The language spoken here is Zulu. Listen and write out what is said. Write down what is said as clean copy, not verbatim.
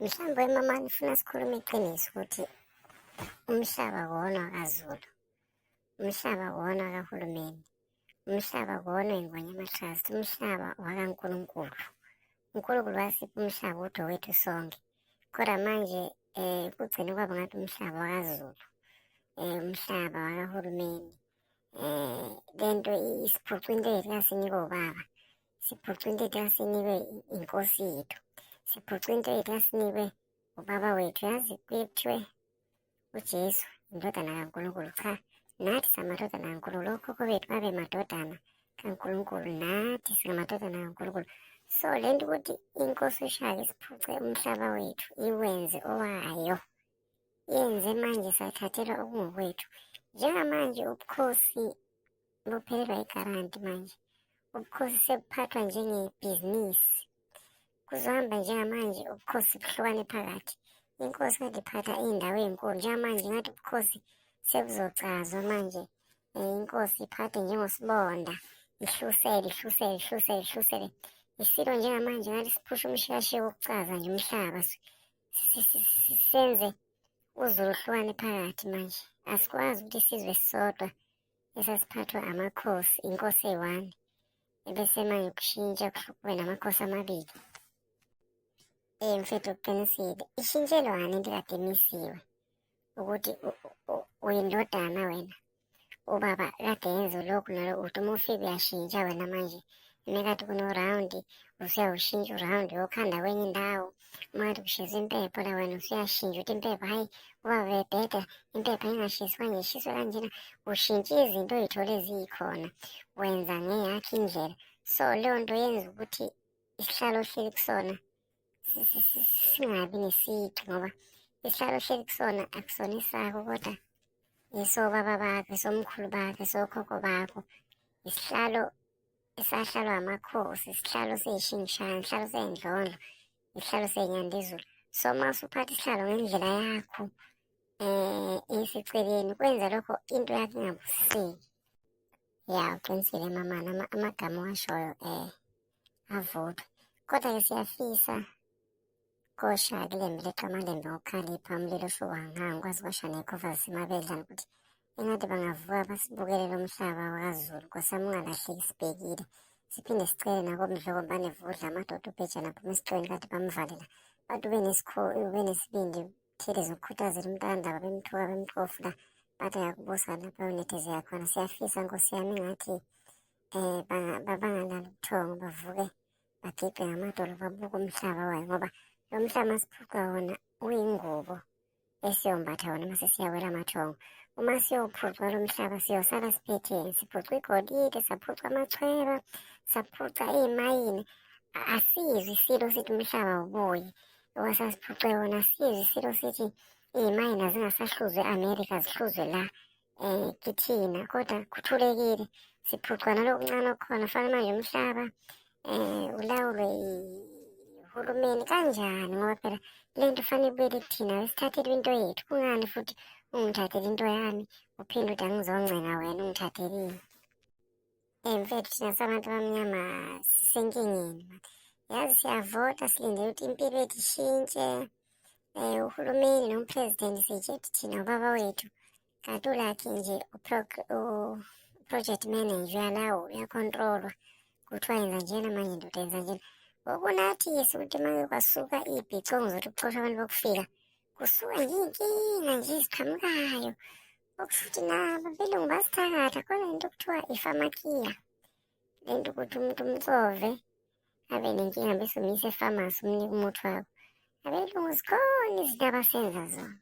Mhlawumbe mama nifuna sikhulume iqiniso ukuthi umhlaba wona kaZulu, umhlaba wona kahulumeni, umhlaba wona iNgonyama Trust, umhlaba wakaNkulunkulu. UNkulunkulu wasipha umhlaba ukuthi owethu sonke. Kodwa manje kugcine kwaba ngathi umhlaba wakaZulu, umhlaba wakahulumeni. Lento isiphuca into yethu kasinikwe ubaba, siphuca into yethu kasinikwe inkosi yethu, siphuca into yethu kasinikwe ubaba wethu. Yazi kuye kuthiwe uJesu indodana kaNkulunkulu. Cha, nathi samadodana kaNkulunkulu, okhokho bethu babe madodana kaNkulunkulu, nathi singamadodana kaNkulunkulu. So le nto ukuthi inkosi uShaka isiphuce umhlaba wethu iwenze owayo, yenze manje sathathelwa okungokwethu. Njengamanje ubukhosi buphelelwa igaranti manje, ubukhosi sebuphathwa njengebhizinisi. Kuzohamba njengamanje ubukhosi buhlukane phakathi. Inkosi kade iphatha iy'ndawo ey'nkulu, njengamanje ngathi ubukhosi sebuzocazwa manje. Inkosi iphathe njengosibonda, ihlusele, ihlusele, ihlusele, ihlusele. Isilo njengamanje ngathi siphusha umshikashika wokucaza nje umhlaba, senze uZulu uhlukane phakathi manje. Asikwazi ukuthi isizwe sisodwa esasiphathwa amakhosi, inkosi eyi-one, ebese manje kushintsha kube namakhosi amabili. Mfethu uqinisile, ishintshelwane into kade imisiwe ukuthi uyindodana wena, ubaba kade yenza lokhu nalokhu, uthi uma ufika uyashintsha wena manje. Mekade kuno-round usuyawushintsha u-round uyokhanda kwenye indawo. Uma kade kushiswa impepho la wena usuyashintsha uthi impepho, hhayi ubaba bebheda impepho ingashiswa kanje, ishiswe kanjena. Ushintsha izinto oy'thole zikhona, wenza ngeyakho indlela. So leyo nto yenza ukuthi isihlalo ohleli kusona singabi nesici, ngoba isihlalo ohleli kusona akusona esakho, kodwa esobaba bakho, esomkhulu bakho, esokhokho bakho. Isihlalo esahlalwa amakhosi, isihlalo sey'shingishane, isihlalo sey'ndlondlo, isihlalo sey'nyandezulu. So uma usuphatha isihlalo ngendlela yakho eseceleni, kwenza lokho into yakho ingabusiseki. Ya, uqinisile mamana, amagama owashoyo avuthwe. Kodwa-ke siyafisa koShaka iLembe leQamalembe ngokukhalipha umlilo oshuka ngangikwazi kwasha nekhova zasemabedlana ukuthi engathi bangavuka basibukele lo mhlaba wakaZulu. Nkosi yami ungalahleki sibhekile. Siphinde sicele nakoMdloko banevudla amadoda ubhejane aphuma esicweni kade bamvalela. Bathi ube nesibindi Buthelezi ukukhuthazela umntakandaba bemthuka bemxofu la bathi akakubusa lapha uyonethezeka khona. Siyafisa Nkosi yami engathi bangalala ubuthongo bavuke bagiqe ngamadolo babuke umhlaba wayo, ngoba lo mhlaba masiphuca wona uyingubo esiyombatha wona mase siyawela amathongo. Uma siyophucwa lo mhlaba siyosala siphetheni, siphucwa igolide, saphucwa amachweba, saphuca iy'mayini. Asizwi isilo sithi umhlaba ubuye owasasiphuce wona, asizwi isilo sithi iy'mayini azingasahluzwa e-Amerika zihluzwe la kithina, kodwa kuthulekile, siphucwa nalokuncane okukhona. Fana manje umhlaba ulawulwe uhulumeni kanjani, ngoba phela le nto fanele ibuyele kuthina, sithathelwe into yethu. Kungani futhi ungithathele into yami uphinde uthi angizoncenga wena ungithathelile? Mfethu thina sabantu abamnyama sisenkingeni mani. Yazi siyavota silindele ukuthi impilo yethu ishintshe. Uhulumeni nompresident sitshe ukuthi thina ubaba wethu, kanti ulakhi nje u-project manager uyalawula, uyakhontrolwa, kuthiwa yenza njena manje ndoda yenza njena. Ngokunathi-ke sikuthi uma kwasuka iy'bhicongo zokuthi kuxoshwe abantu bokufika, kusuka nje iy'nkinga nje eziqhamukayo. Okusho ukuthi nabo abelungu basithakatha, khona into okuthiwa ifamakiya. Le nto ukuthi umuntu umcove abe nenkinga bese umyisa efamasi umnike umuthi wakho. Abelungu zikhona izinto abasenza zona.